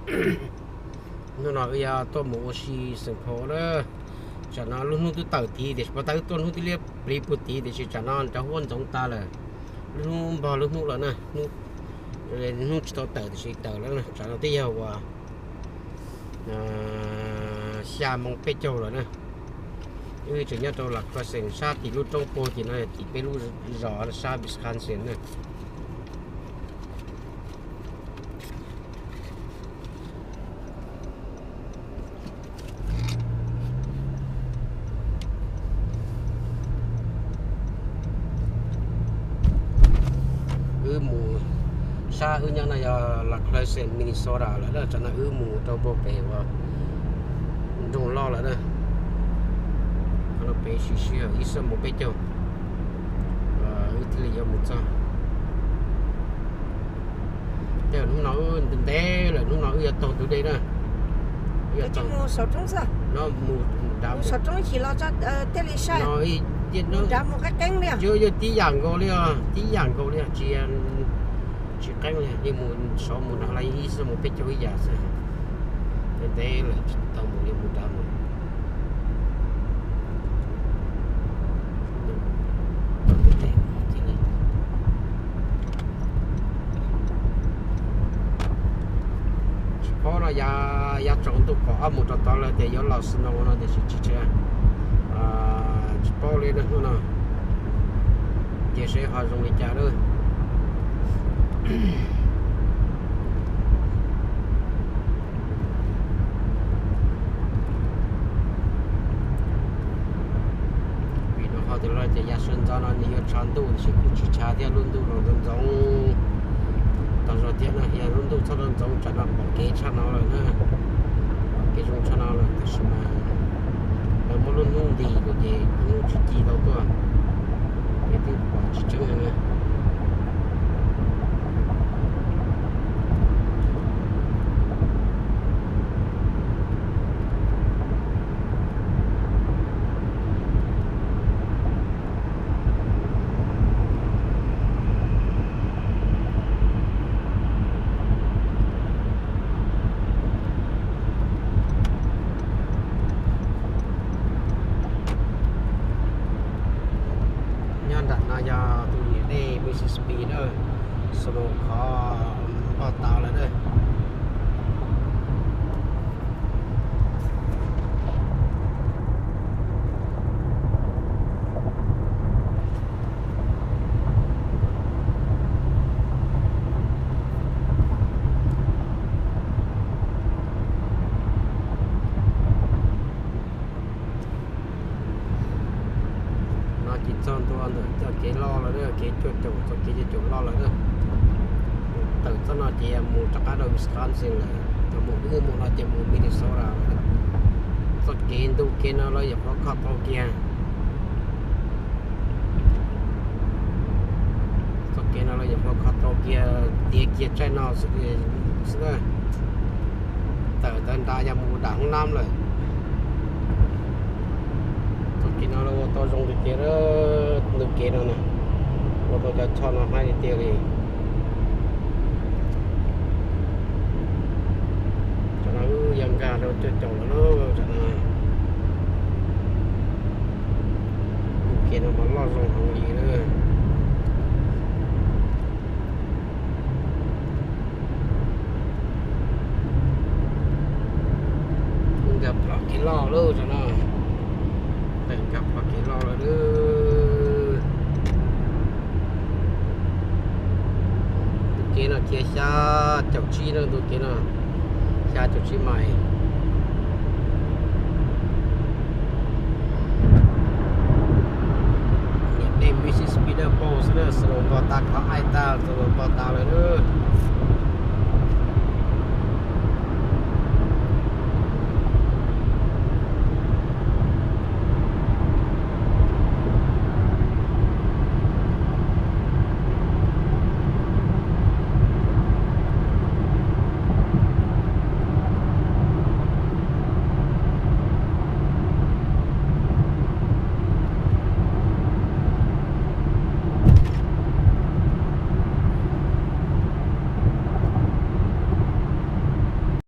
Hnub no wb yuav tuaj mus ua si Saint Paul na. Tsam no lub hnub twb tawm tid tiam sis puag ta wb tuaj hnub twb liab pliv puag tid tiam sis tsam no nrad huab ntxoov tas lawm. Lub hnub npog lub hnub lawm na. Hnub tsis tau tawm tiam sis tawm lawm na. Tsam no twb yog uas xya moo peb caug lawm na. Wb tseem nyob rau La Crescent sab tim lub roob puag tim no tim peb lub zos sab Wisconsin na. Wb mus, sab wb nyob no yog La Crescent, Minnesota lawm na. Tsam no wb mus rau puag pem uas nroog loj lawm na. Qhov no pem sib sij hawm ib xuab moos peb caug wb thiaj li yuav mus txog. Tej hnub no wb ntev ntev lawm, hnub no wb yuav taug tus dej na. Wb yuav taug no mus dav, no yog tib yam nkaus li os, tib yam nkaus li os, tsis, tsis qeeb li, yeej mus saud mus nrad los ib xuab moos peb caug ib yam xwb. Ntev ntev lawm tsis tau mus li, mus dav mus. Tsis paub no, yav tsaus ntuj kaum ob mus rau tod lawm tias yuav los snow no tiam sis tsis, tsis paub li na hnub no. Ces seb ho zoo li cas lawm. Vim rau qhov tias lawv tias yav sawv ntxov no nws yuav tshav ntuj tiam sis kuj tsis tshav thiab, lub ntuj los ntxoov ntxoov tag zog thiab na. Yog lub ntuj txhob ntxoov ntxoov tsam no pom kev tshaj no lawm na, pom kev zoo tshaj no lawm tab sis mas lawv muab lub hnub ntis lawm ces hnub tsis ci tau tuaj, ces twb pom tsis tseeb li na. Nyob nram no yog tus niam dej Mississippi na, snow khov npog tas lawm na. No ces txog ntua ntawm txoj kev loj lawm, kev cuaj caum, txoj kev cuaj caum loj lawm na. Tawm txoj no ces mus rov qab rau Wisconsin lawm, thaum mus wb mus no ces mus Minnesota lawm. Txoj kev ntu kev no lawv yuav qhuav kho tau kiag. Txoj kev no lawv yuav qhuav kho tau kiag, tiav kiag tsaij no xwb na. Tawm ntawd nrad yog mus dam hoob nab lawm. Txoj kev no lawv ua tau zoo tiag tiag, ntu kev no na, ua tau cov choj no haib tiag tiag li. Tam no wb yuav nkag rau cuaj caum lawm na, tam no ntu kev no mas loj zoo heev li na. Nkag plhom kev loj lawm tam no, nkag plhom kev loj lawm. Ntu kev no kiag xya caum tsib na, ntu kev no xya caum tsib mais. Niam dej Mississippi Dam paus xwb na, snow npog tas, khov aib tas, snow npog tas lawm na.